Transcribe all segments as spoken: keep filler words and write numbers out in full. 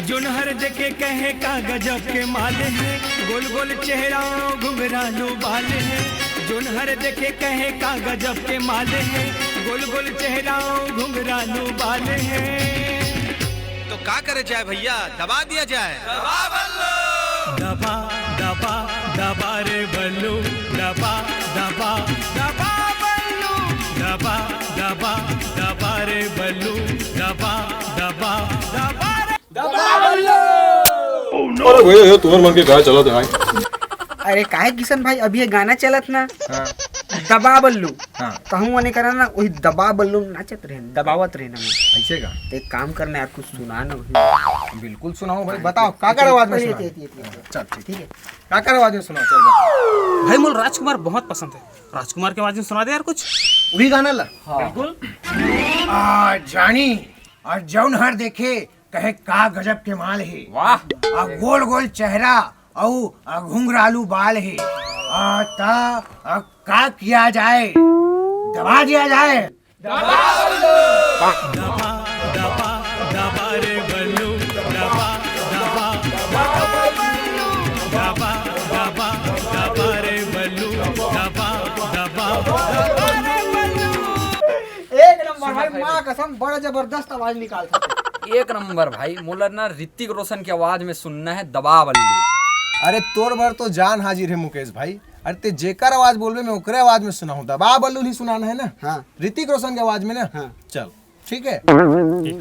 जोनहर देखे कहे का गजब के माल है, गोल गोल चेहरा घुंघरालू बाल है। जोनहर देखे कहे का गजब के माल है, गोल गोल चेहरा घुंघरालू बाल है। तो का करे जाए भैया, दबा दिया जाए। दबा दबा दबा रे बल्लू, दबा दबा दबा बल्लू, दबा दबा दबा रे बल्लू, दबा दबा दबा रे दबा बल्लू। अरे भैया, ये तुम्हारे मन के गाय चला दे भाई। अरे काहे किशन भाई, अभी ये गाना चलत ना, हाँ। दबा बल्लू। हाँ। कहूँ मने करा ना, वही दबा बल्लू नाचत रहे, दबावत रहे ना। ऐसे का? तो एक काम करना यार, कुछ सुना ना वही। बिल्कुल सुनाओ भाई, बताओ, काकर आवाज में सुनाओ। चल ठीक है, काकर आवाज में सुनाओ, चल बताओ। भाई मोल राजकुमार बहुत पसंद है, राजकुमार के आवाज में सुना दे यार कुछ। वही गाना ला। बिल्कुल। आ जानी, और जौन हर देखे कहे का गजब के माल है। वाह। आ गोल गोल चेहरा, अउ आ घुंघरालू बाल है। आ ता आ का किया जाए, दबा दिया जाए। एक नंबर भाई, माँ कसम, बड़ा जबरदस्त आवाज निकालता। एक नंबर भाई, मोला ना ऋतिक रोशन की आवाज में सुनना है दबा बल्लू। अरे तोर बर तो जान हाजिर है मुकेश भाई। अरे ते जेकर आवाज बोलबे, मैं ओकरे आवाज में सुनाहूँ। दबा बल्लू ही सुनाना है ना? हाँ। ऋतिक रोशन के आवाज में ना? हाँ। चल ठीक है।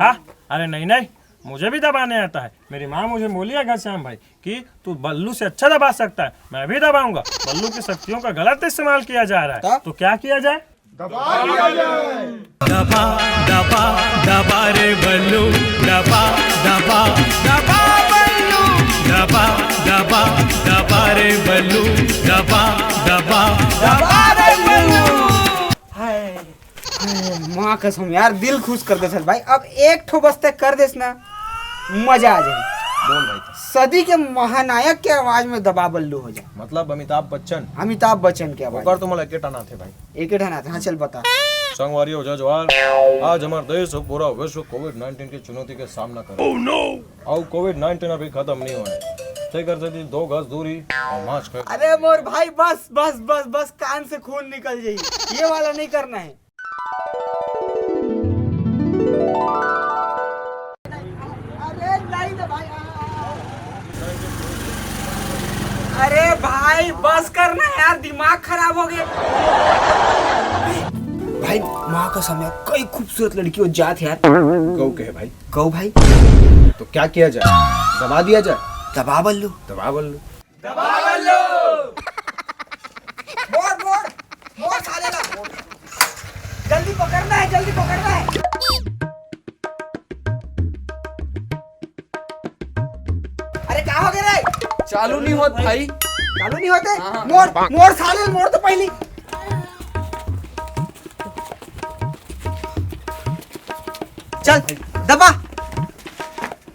हाँ। अरे नहीं नहीं, मुझे भी दबाने आता है। मेरी माँ मुझे बोली है घनश्याम भाई कि तू बल्लू से अच्छा दबा सकता है। मैं भी दबाऊंगा। बल्लू की शक्तियों का गलत इस्तेमाल किया जा रहा है। तो क्या किया जाए? दबा दबा दबा रे बल्लू, दबा दबा दबा बल्लू, दबा दबा दबा रे बल्लू, दबा दबा दबा रे बल्लू। माँ कसम यार, दिल खुश कर दे सर भाई। अब एक ठो बस तक कर देस ना, मजा आ जाए। बोल भाई। सदी के महानायक के आवाज में दबा बल्लू हो जाए। मतलब अमिताभ बच्चन? अमिताभ बच्चन के आवाज। ओकर तो मोला एके ठन आथे भाई। एके ठन आथे, हाँ चल बता। संगवारी हो जा जवार, आज हमार देश और पूरा विश्व कोविड नाइनटीन की चुनौती के सामना कर। Oh no! और कोविड नाइनटीन अभी खत्म नहीं हुआ है। तेकर सेती दो गज दूरी और मास्क। अरे मोर भाई, बस बस बस बस, कान से खून निकल जाई, ये वाला नहीं करना है। अरे भाई बस करना यार, दिमाग खराब हो गया। भाई माँ कसम यार, कई खूबसूरत लड़की हो जात यार। गौ कहे भाई। गौ भाई। तो क्या किया जाए? दबा दिया जाए? दबा बल्लू। दबा बल्लू। दबा बल्लू। मोड़ मोड़ मोड़ साले ला। जल्दी पकड़ना है, जल्दी पकड़ना है। अरे का हो गया रे? चालू नहीं होत भाई। चालू नहीं होते? हाँ। मोड़ मोड़ साले, मोड़ तो पहली। चल दबा।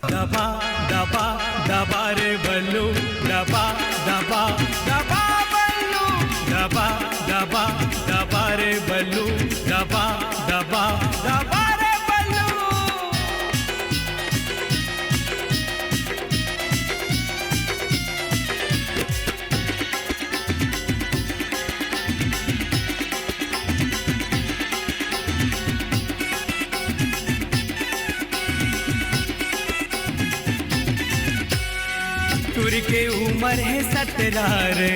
दबा दबा दबा रे बल्लू, दबा दबा दबा बल्लू, दबा दबा दबा रे बल्लू, दबा दबा दबा रे बल्लू। टूर के उमर है सतरा रे,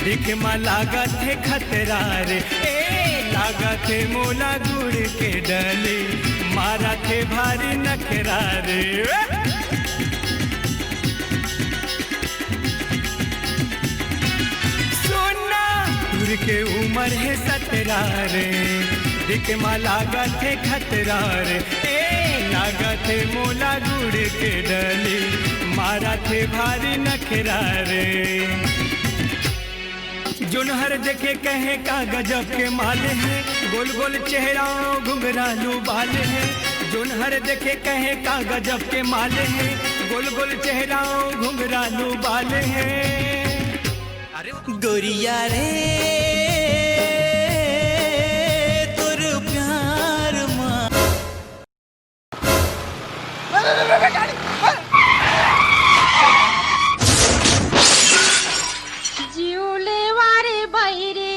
दिख मा लागत है खतरा रे। ए लागत है मोला गुड़ के डली, मारा थे भारी नखरा रे। सोना टूर के उमर है सतरा रे, दिख मा लागत है खतरा रे। ए लागत है मोला गुड़ के डली, राखे भारी नखरा रे। जोन हर देखे कहे का गजब के माल है, गोल गोल चेहरा घुंघरालू बाल है। जोन हर देखे कहे का गजब के माल है, गोल गोल चेहरा घुंघरालू बाल है। अरे गोरिया रे, तोर प्यार मा जीव लेवा रे बहिरे,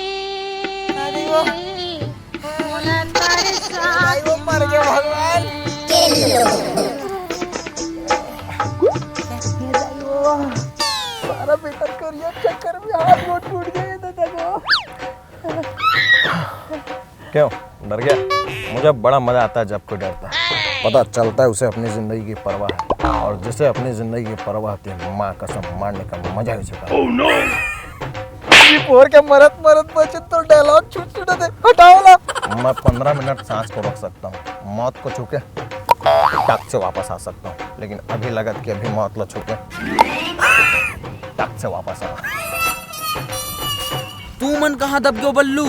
अरे वो। मोला तरसा भाई, वो मर गया भगवान। सारा बेटा करिया चक्कर में हाथ गोड़ टूट गए दादा को। क्यों, डर गया? मुझे बड़ा मजा आता है जब कोई डरता है। पता चलता है उसे अपनी जिंदगी की परवाह है, और जिसे अपनी जिंदगी की परवाह होती है, माँ कसम, मारने का मजा ही उसे आता है। ये पोर के मरत मरत बचे तो डायलॉग छूट छूट दे, हटाओ ना। मैं पंद्रह मिनट सांस को रोक सकता हूँ, मौत को छू के टक से वापस आ सकता हूँ, लेकिन अभी लगत कि अभी मौत ला छू के टक से वापस आ। तू मन कहाँ दब गयो बल्लू?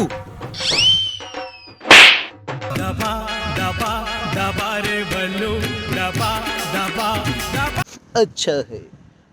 दबा दबा दबा रे बल्लू, दबा दबा दबा। अच्छा है,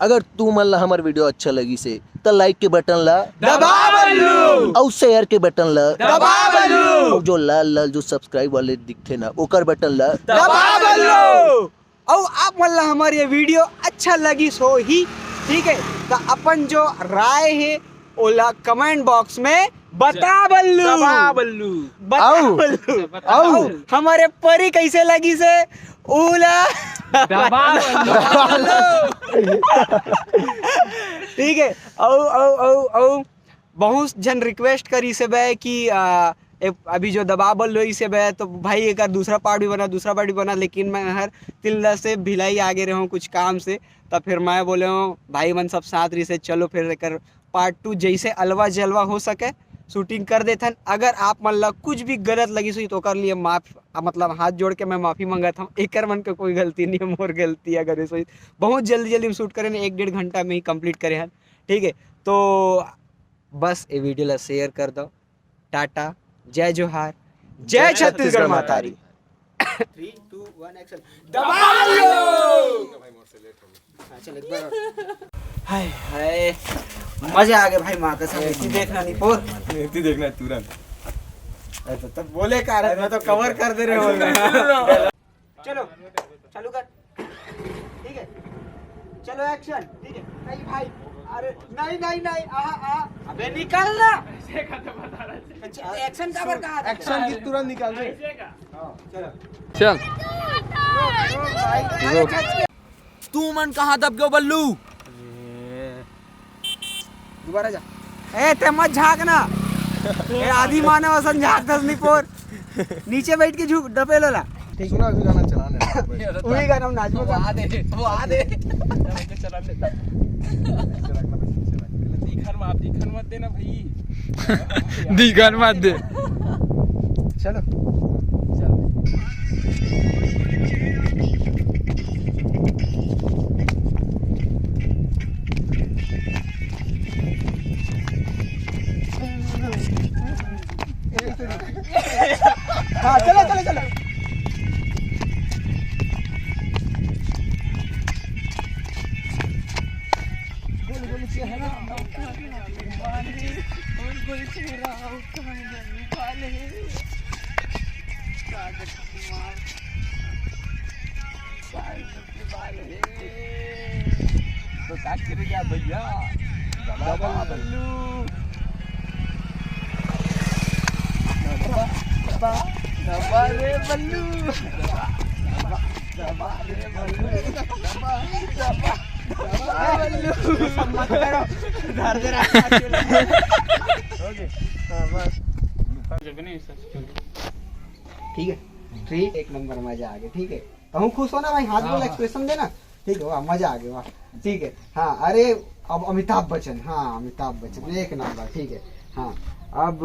अगर तू मन ला हमर वीडियो अच्छा लगिस हे, त लाइक के बटन ला दबा बल्लू। अउ शेयर के बटन ला दबा बल्लू। अउ जो लाल लाल जो सब्सक्राइब वाले दिखथे ना, ओकर बटन ला दबा बल्लू। अउ आप मन ला हमर ये वीडियो अच्छा लगिस होही, ठीक है, त अपन जो राय हे ओला कमेंट बॉक्स में बता बल्लू। दबा बल्लू। बता अउ, बल्लू। अउ। अउ हमर ये परी कैसे लगिस हे ओला दबा बल्लू। ठीक है, अउ अउ अउ अउ बहुत झन रिक्वेस्ट करिस हे बे कि आ, ए, अभी जो दबा बल्लू इसे बे, तो भाई एक दूसरा पार्ट भी बना, दूसरा पार्ट भी बना, लेकिन मैं हर तिल्ला से भिलाई आगे रहे हूँ कुछ काम से, तब फिर मैं बोले हूँ भाई मन सब साथ रही से, चलो फिर एकर पार्ट टू जैसे अलवा जलवा हो सके शूटिंग कर देथन। अगर आप मन ला कुछ भी गलत लगिस होही तो ओकर लिए माफ, मतलब हाथ जोड़ के मैं माफी मंगत हूँ। एकर मन के कोई गलती नहीं है, मोर गलती है। अगर ऐसे बहुत जल्दी जल्दी हम शूट करें ना, एक डेढ़ घंटा में ही कंप्लीट करे हन, ठीक है। तो बस ये वीडियो ला शेयर कर दो। टाटा, जय जोहार, जय जय छत्तीसगढ़ छत्तीसगढ़ महतारी। Three, two, one, action। दबा लो। हाँ, चल, एक बार। हाय, हाय। मजा आ गया भाई, माँ कसम। ऐसी देखना नहीं पोर। ऐसी देखना तुरंत। अरे तो तब बोले का रे, मैं तो कवर कर दे रहे हूँ। चलो, चालू कर। ठीक है, चलो एक्शन। ठीक है, नहीं भाई, अरे नहीं, नहीं, नहीं, आहा, आहा। अबे निकल ना। एक्शन का बर कहा था? एक्शन की तुरंत निकाल दे। हाँ, चलो। चल। भाई, अरे रुक। खच के। तू मन कहाँ दब गयो बल्लू? दोबारा जा। ए, ते मत झाँक ना। ए, आदि मानव असन झाँकथस नहीं पोर। नीचे बैठ के झुक, डफे लोला। सुना, अभी गाना चलाने दे। वही गाना हम नाचबो वो कर। आ दे, वो आ दे। चला दे। दिखन मत, दिखन मत देना भाई। दिखन मत दे। चलो। चल। हाँ, चलो, चलो, चलो। गोल गोल चेहरा, गोल गोल चेहरा, काजल कुमार। तो का करे यार भैया? दबा बल्लू। दबा, दबा, दबा रे बल्लू। दबा, दबा रे बल्लू। दबा, दबा, दबा बल्लू। धर दे रहा है। ओके, हाँ, बस। ठीक है, ठीक, एक नंबर मजा आ गया। ठीक है, कहूँ खुश हो ना भाई, हाथ हाँ, बोल, हाँ। एक्सप्रेशन देना। ठीक है, वाह, मजा आ गया, वाह। ठीक है, हाँ, अरे, अब अमिताभ बच्चन, हाँ, अमिताभ बच्चन, एक नंबर। ठीक है, हाँ, अब,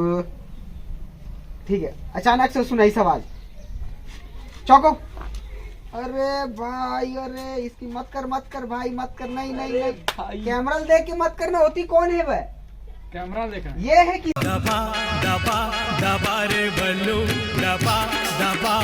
ठीक है, अचानक से सुनाई आवाज, चौको। अरे भाई, अरे इसकी मत कर, मत कर भाई, मत कर, नहीं नहीं अरे नहीं। भाई। कैमरा देख के मत करना, होती कौन है बे? कैमरा देखना। ये है कि दबा दबा दबा रे बल्लू, दबा दबा